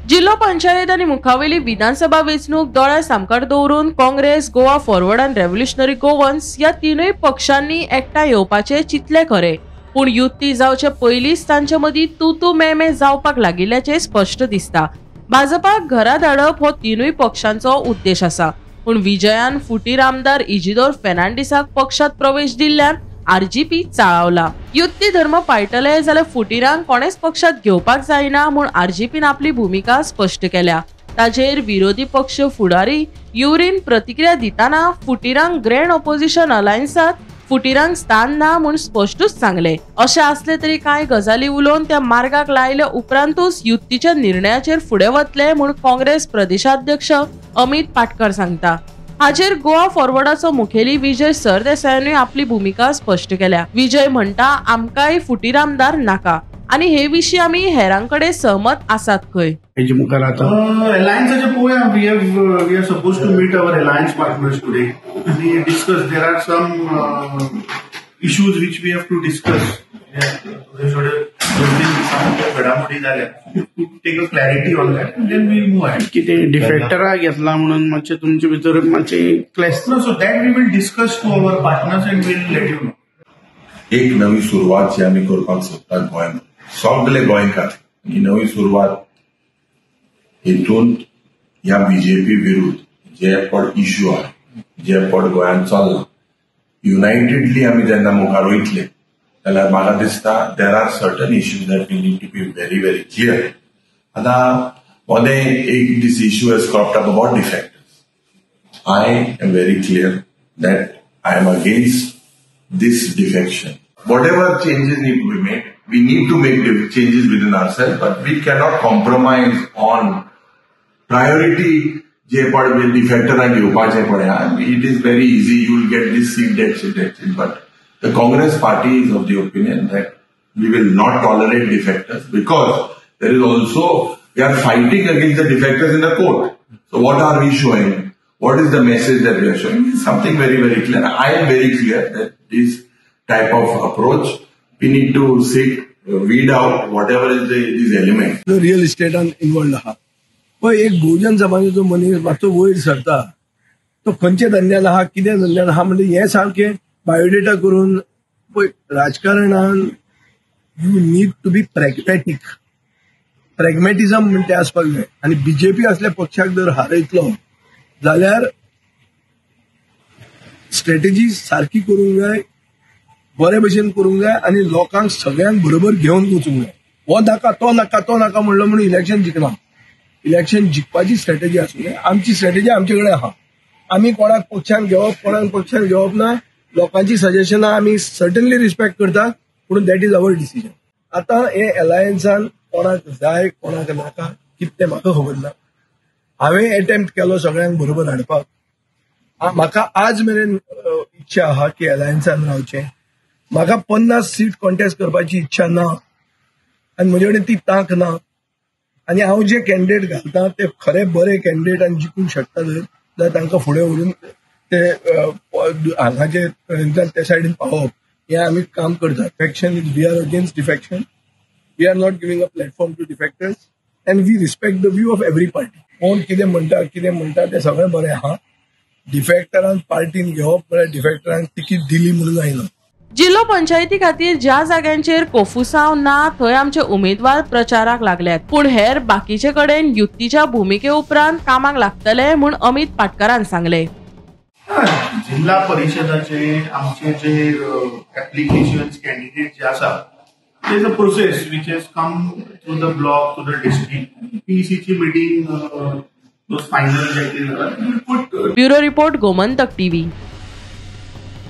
जिल्हो पंचायत आनी मुखावेली विधानसभा वेंचणूक दोळ्या सामकार दवरून काँग्रेस, गोवा फॉरवर्ड आनी रेव्होल्युशनरी गोवन्स ह्या तिनूय पक्षांनी एकठांय येवपाचें चिंतलें खरें, पूण युती जावचे पयलींच तांचे मदीं तू तू मे मे जावपाक लागिल्ल्याचें स्पश्ट दिसता. भाजपाक घरा धाडप हो तिनूय पक्षांचो उद्देश आसा, पूण विजयान फुटीर आमदार इजिदोर फेर्नांडीसाक पक्षात प्रवेश दिल्ल्यान आरजीपी चाळावला. युती धर्म पाळटले जाल्यार फुटीरांक कोणेच पक्षात घेवपाक जायना म्हूण आरजीपीन आपली भुमिका स्पश्ट केल्या. ताचेर विरोधी पक्ष फुडारी युरीन प्रतिक्रिया दितना फुटीरांक ग्रँड ऑपोजिशन अलायन्सात फुटीरांक स्थान ना म्हूण स्पश्टूच सांगले. अशें आसले तरी कांय गजाली उलोवन त्या मार्गाक लायल्या उपरांतूच युतीच्या निर्णयाचेर फुडें वतले म्हूण काँग्रेस प्रदेशाध्यक्ष अमित पाटकर सांगता. हाचेर गोवा फॉरवर्डाचो मुखेली विजय सरदेसायानूय आपली भुमिका स्पश्ट केल्या. विजय म्हणटा, आमकांय फुटीर आमदार नाका आनी हे विशीं आमी हेरां कडेन सहमत आसात खंय. अलायन्साचे पळोवया, we are suppose to meet our alliance partners today आनी discuss. There are some issues which we have to discuss. थोडे थोडे 2-3 दिसांच्या घडामोडी जाल्या, to take a clarity on that and then we'll move ahead. कितें डिफेक्टरा घेतला म्हणून मातशें तुमचे भितर मातशें clash. So that we will discuss to our partners and we'll let you know. एक नवी सुरवात जी आमी करपाक सोदतात गोंयांत, सगळे गोंयकार ही नवी सुरवात हेतून ह्या बीजेपी विरुद्ध जे पण इश्यू आहा, जे पण गोंयांत चल्ला, युनायटेडली आमी जेन्ना मुखार वयतले जाल्यार म्हाका दिसता there are certain issues that we need to be very very clear. आतां मदें एक this issue has cropped up about defectors. I am very clear that I am against this defection. Whatever changes need to be made, we need to make changes within ourselves, but we cannot compromise on priority. जे पण डिफेक्टरांक घेवपाचें पळय, it is very easy, you will get this seat, that seat, that seat, but the Congress party is of the opinion that we will not tolerate defectors because there is also, we are fighting against the defectors in the court. So what are we showing? What is the message that we are showing? It's something very, very clear. I am very clear that this type of approach, we need to sit, weed out whatever is these elements. The real estate involved आहा. पळय, एक बहुजन समाजाचो मनीस मातसो वयर सरता, तो खंयच्या धंद्यान आहा, कितें धंद्यान आहा, म्हणजे हें सारकें बायोडेटा करून. पळय, राजकारणान you need to be pragmatic. Pragmatism म्हणटा तें आसपाक जाय. आनी बीजेपी असल्या पक्षाक जर हारयतलो जाल्यार स्ट्रेटजी सारकी करूंक जाय, बरे भशेन करूंक जाय आनी लोकांक सगळ्यांक बरोबर घेवन वचूंक जाय. हो नाका, तो नाका, तो नाका म्हणलो म्हणून इलेक्शन जिखना. इलेक्शन जिखपाची स्ट्रेटजी आसूंक जाय. आमची स्ट्रेटजी आमचे कडेन आहा. आमी कोणाक पक्षान घेवप, कोणाक पक्षान घेवप ना. लोकांची सजेशनां आमी सर्टनली रिस्पेक्ट करतात, पूण that is our decision. आतां हे अलायन्सान कोणाक जाय कोणाक नाका कितें म्हाका खबर ना. हांवें एटेम्प्ट केलो सगळ्यांक बरोबर हाडपाक. म्हाका आज मेरेन इच्छा आहा की अलायन्सान रावचें. म्हाका 50 सीट कॉन्टेस्ट करपाची इच्छा ना आनी म्हजे कडेन ती तांक ना. आनी हांव जे कॅन्डिडेट घालता ते खरे बरे कॅन्डिडेट आनी जिखूंक शकता जाल्यार तांकां फुडें व्हरून ते हांगाचे ते सायडीन पावप हें आमी काम करतात. Defection is, we are against defection. We are not giving a platform to defectors and we respect the view of every party. कोण कितें म्हणटा कितें म्हणटा तें सगळें बरें आहा. डिफेक्टरांक पार्टीन घेवप म्हळ्यार डिफेक्टरांक तिकीट दिली म्हणून जायना. जिल्हो पंचायती खातीर ज्या जाग्यांचेर कोफुसांव ना थंय आमचे उमेदवार प्रचाराक लागल्यात, पूण हेर बाकीचे कडेन युतीच्या भुमिके उपरांत कामाक लागतले म्हूण अमित पाटकरान सांगले. जिल्हा परिषदाचे आमचे जे एप्लिकेशन्स कॅन्डिडेट जे आसा, there is a process which has come through the block to the district. पीईसीची meeting final. Bureau report, Gomantak TV.